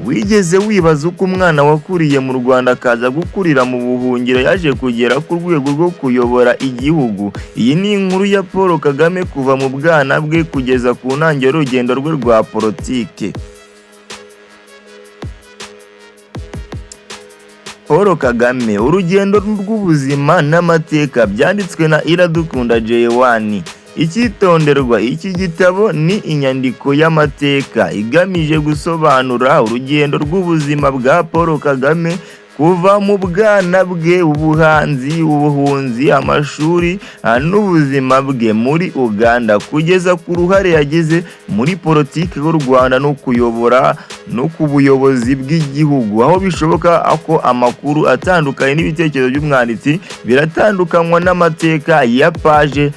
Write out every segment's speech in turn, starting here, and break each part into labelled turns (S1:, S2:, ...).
S1: Wigeze wibaza uko umwana wakuriye mu Rwanda akaza gukurira mu buhungiro yaje kugera ku rwego rwo kuyobora igihugu? Iyi ni inkuru ya Paul Kagame kuva mu bwana bwe kugeza ku ntangiriro y'urugendo rwe rwa politike. Paul Kagame, urugendo rw'ubuzima n'amateka, byanditswe na Iradukunda J1. Icyitonderwa: iki gitabo ni inyandiko y'amateka igamije gusobanura urugendo rw'ubuzima bwa Paul Kagame kuva mu bwana bwe, ubuhanzi, ubuhunzi, amashuri n'ubuzima bwe muri Uganda kugeza ku ruhare yagize muri politiki y'u Rwanda no kuyobora no ku buyobozi bw'igihugu. Aho bishoboka ko amakuru atandukanye n'ibitekerezo by'umwanditsi biratandukanywa n'amateka ya paje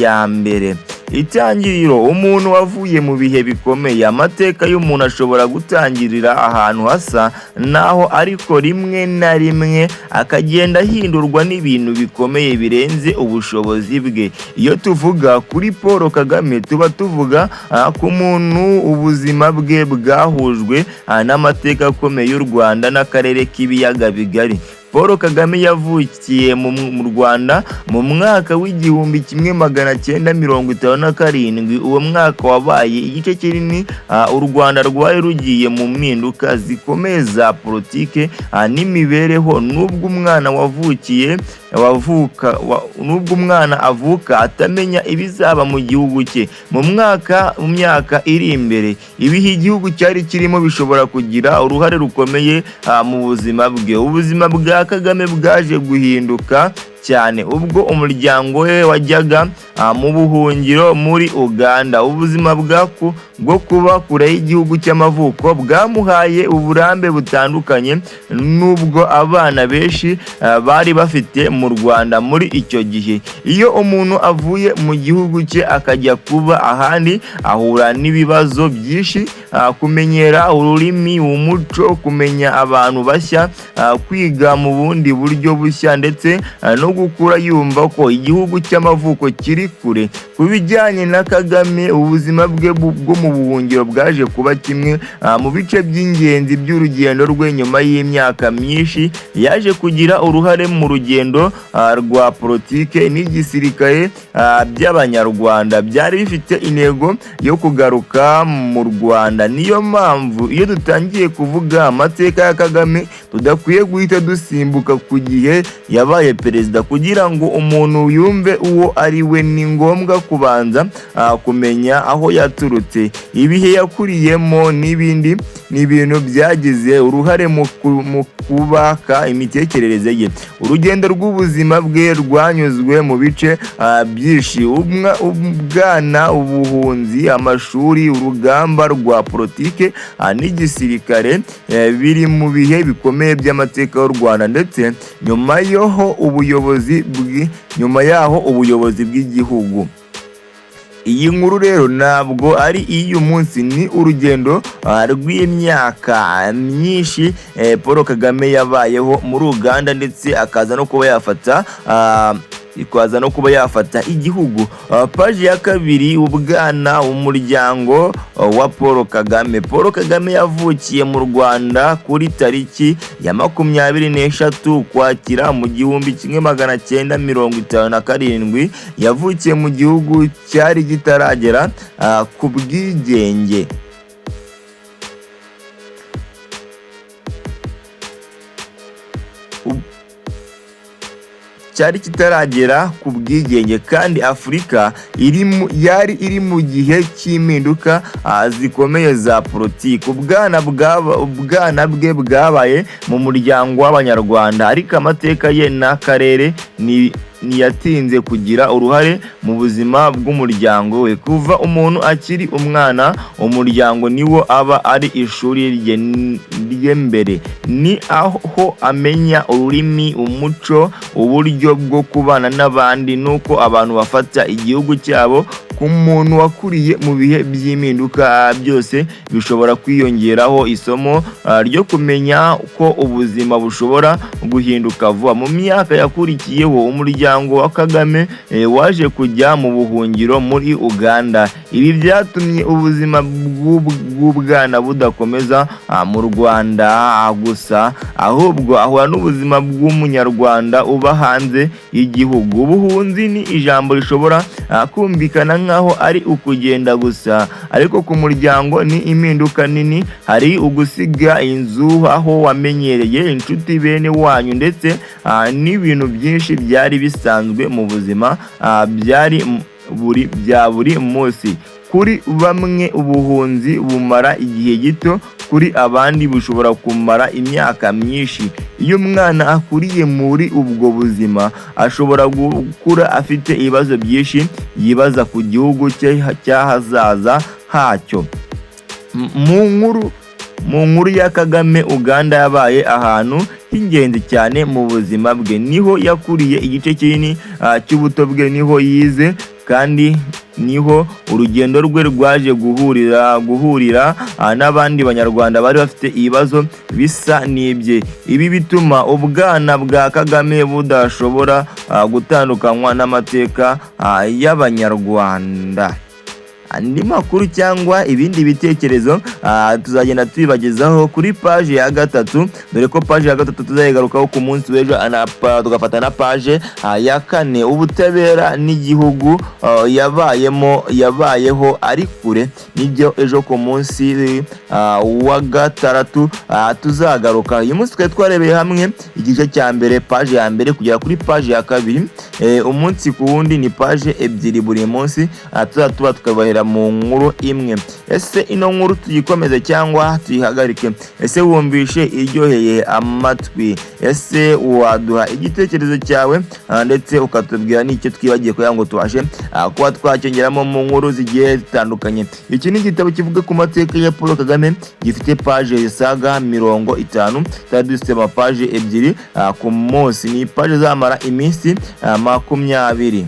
S1: ya mbere. Itangiriro: umuntu wavuye mu bihe bikomeye. Amateka y'umuntu ashobora gutangirira ahantu hasa naho, ariko rimwe na rimwe akagenda ahindurwa n'ibintu bikomeye birenze ubushobozi bwe. Iyo tuvuga kuri Paul Kagame, tuba tuvuga ku muntu ubuzima bwe bwahujwe n'amateka akomeye y'u Rwanda n'akarere k'Ibiyaga Bigari. Paul Kagame yavukiye mu Rwanda mu mwaka w'1957. Uwo mwaka wabaye igice kinini u Rwanda rwari rugiye mu mpinduka zikomeye za politike n'imibereho. Nubwo umwana wavukiye wavuka nubwo umwana avuka atamenya ibizaba mu gihugu cye mu myaka iri imbere, ibihe igihugu cyari kirimo bishobora kugira uruhare rukomeye mu buzima bwe. Ubuzima bwa Kagame bwaje guhinduka cyane ubwo umuryango we wajyaga mu buhungiro muri Uganda. Ubuzima bwo kuba kure y'igihugu cy'amavuko bwamuhaye uburambe butandukanye n'ubwo abana benshi bari bafite mu Rwanda muri icyo gihe. Iyo umuntu avuye mu gihugu cye akajya kuba ahandi, ahura n'ibibazo byinshi: kumenyera ururimi, umuco, kumenya abantu bashya, kwiga mu bundi buryo bushya, ndetse no gukura yumva ko igihugu cy'amavuko kiri kure. Ku bijyanye na Kagame, ubuzima bwe bwo mu buhungiro bwaje kuba kimwe mu bice by'ingenzi by'urugendo rwe. Nyuma y'imyaka myinshi, yaje kugira uruhare mu rugendo rwa politike n'igisirikare by'Abanyarwanda byari bifite intego yo kugaruka mu Rwanda. Niyo mpamvu iyo dutangiye kuvuga amateka ya Kagame, tudakwiye guhita dusimbuka ku gihe yabaye perezida. Kugira ngo umuntu yumve uwo ari we, ni ngombwa kubanza kumenya aho yaturutse, ibihe yakuriyemo n'ibindi. Ni ibintu byagize uruhare mu kubaka imitekerereze ye. Urugendo rw'ubuzima bwe rwanyuzwe mu bice byinshi: ubwana, ubuhunzi, amashuri, urugamba rwa politike n'igisirikare, biri mu bihe bikomeye by'amateka y'u Rwanda ndetse nyuma yaho ubuyobozi bw'igihugu. Iyi nkuru rero ntabwo ari iy'uyu munsi, ni urugendo rw'imyaka myinshi Paul Kagame yabayeho muri Uganda, ndetse akaza no kuba yafata igihugu. Paji ya kabiri: ubwana, umuryango wa Paul Kagame. Paul Kagame yavukiye mu Rwanda kuri tariki ya 23 Ukwakira mu 1957. Yavukiye mu gihugu cyari kitaragera ku bwigenge. Cyari kitaragera ku bwigenge, kandi Afurika yari iri mu gihe cy'impinduka zikomeye za politiki. Ubwana bwe bwabaye mu muryango w'Abanyarwanda, ariko amateka ye n'akarere ntiyatinze kugira uruhare mu buzima bw'umuryango we. Kuva umuntu akiri umwana, umuryango niwo aba ari ishuri rye mbere. Ni aho amenya ururimi, umuco, uburyo bwo kubana n'abandi n'uko abantu bafata igihugu cyabo. Ku muntu wakuriye mu bihe by'impinduka, byose bishobora kwiyongeraho isomo ryo kumenya ko ubuzima bushobora guhinduka vuba. Mu myaka yakurikiyeho, umuryango Umuryango wa Kagame waje kujya mu buhungiro muri Uganda. Ibi byatumye ubuzima bw'ubwana budakomeza mu Rwanda gusa, ahubwo ahura n'ubuzima bw'Umunyarwanda uba hanze y'igihugu. Ubuhunzi ni ijambo rishobora kumvikana nk'aho ari ukugenda gusa, ariko ku muryango ni impinduka nini. Hari ugusiga inzu, aho wamenyereye, inshuti, bene wanyu, ndetse n'ibintu byinshi byari bisanzwe mu buzima byari buri bya buri munsi. Kuri bamwe ubuhunzi bumara igihe gito, kuri abandi bushobora kumara imyaka myinshi. Iyo umwana akuriye muri ubwo buzima, ashobora gukura afite ibibazo byinshi yibaza ku gihugu cye cy'ahazaza hacyo. Mu nkuru ya Kagame, Uganda yabaye ahantu h'ingenzi cyane mu buzima bwe. Niho yakuriye igice kinini cy'ubuto bwe, niho yize, kandi niho urugendo rwe rwaje guhurira n'abandi Banyarwanda bari bafite ibibazo bisa n'ibye. Ibi bituma ubwana bwa Kagame budashobora gutandukanywa n'amateka y'Abanyarwanda. Andi makuru cyangwa ibindi bitekerezo tuzagenda tubibagezaho kuri paje ya gatatu, dore ko paje ya gatatu tuzayigarukaho ku munsi w'ejo, tugafata na paje ya kane, ubutabera n'igihugu yabayemo, yabayeho ari kure. Nibyo ejo ku munsi wa gatandatu tuzagaruka. Uyu munsi twari twarebeye hamwe igice cya mbere, paje ya mbere kugera kuri paje ya kabiri. Umunsi ku wundi ni paje 2 buri munsi, tuzajya tuba tukabahera mu nkuru imwe. Ese ino nkuru tuyikomeze cyangwa tuyihagarike? Ese wumvishe iryoheye amatwi? Ese waduha igitekerezo cyawe, ndetse ukatubwira n'icyo twibagiye kugira ngo tubashe kuba twacyongeramo mu nkuru zigiye zitandukanye? Iki ni igitabo kivuga ku mateka ya Paul Kagame, gifite paje zisaga 50. Twari dufite amapaje 2 ku munsi, ni paje zamara iminsi 20.